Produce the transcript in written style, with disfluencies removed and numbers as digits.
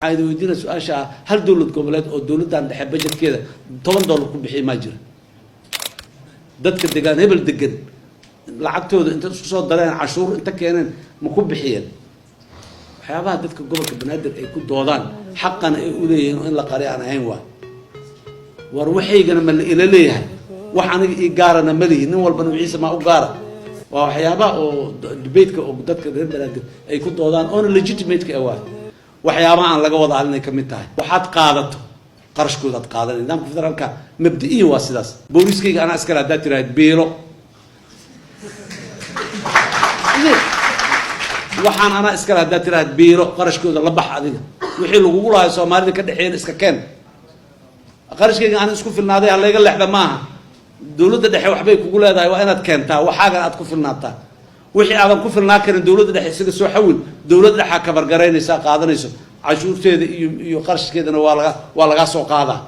Waxaan idin weydiinaya su-aasha ah: hal dowlad goboleed oo dowladdan dhexe budgetkeeda $10 ku bixiya maa jira? Dadka degaan hebel degan lacagtooda inta isku soo dareen, cashuur inta keeneen, ma ku bixiyeen? Waxyaabaha dadka gobolka Banaadir ay ku doodaan, xaqana ay uleeyihiin oo in la qari aan ahayn, waay: war waxaygana ma la ila leeyahay? Wax aniga ii gaarana ma lihi, nin walbana wixiisa maa u gaara. Waa waxyaabaha oo debateka oo dadka reer Banaadir ay ku doodaan oona legitimate-ka waay. Waxyaabaha aan laga wada hadlinay kamid tahay. Waxaad qaadato, qarashkoodaad qaadanay. Nidaamka federaalka mabdi-iyan waa sidaas. Booliskayga anaa iskale haddaad tiraahid, biilo waxaan anaa iskale haddaad tiraahid, biilo, qarashkooda la bax adiga. Wixii lagugu lahay Soomaalida ka dhexeeyana iska keen. Qarashkayga ana isku filnaaday, halayga leexda maaha. Dowladda dhexe waxbay kugu leedahay, waa inaad keentaa waxaagana aad ku filnaataa. Wixii aadan ku filnaa karin, dowladda dhexe isaga soo xawil. Dowladda dhexaa kabargaraynaysaa, qaadanayso cashuurteeda iyo qarashkeedana waa lagaa soo qaadaa.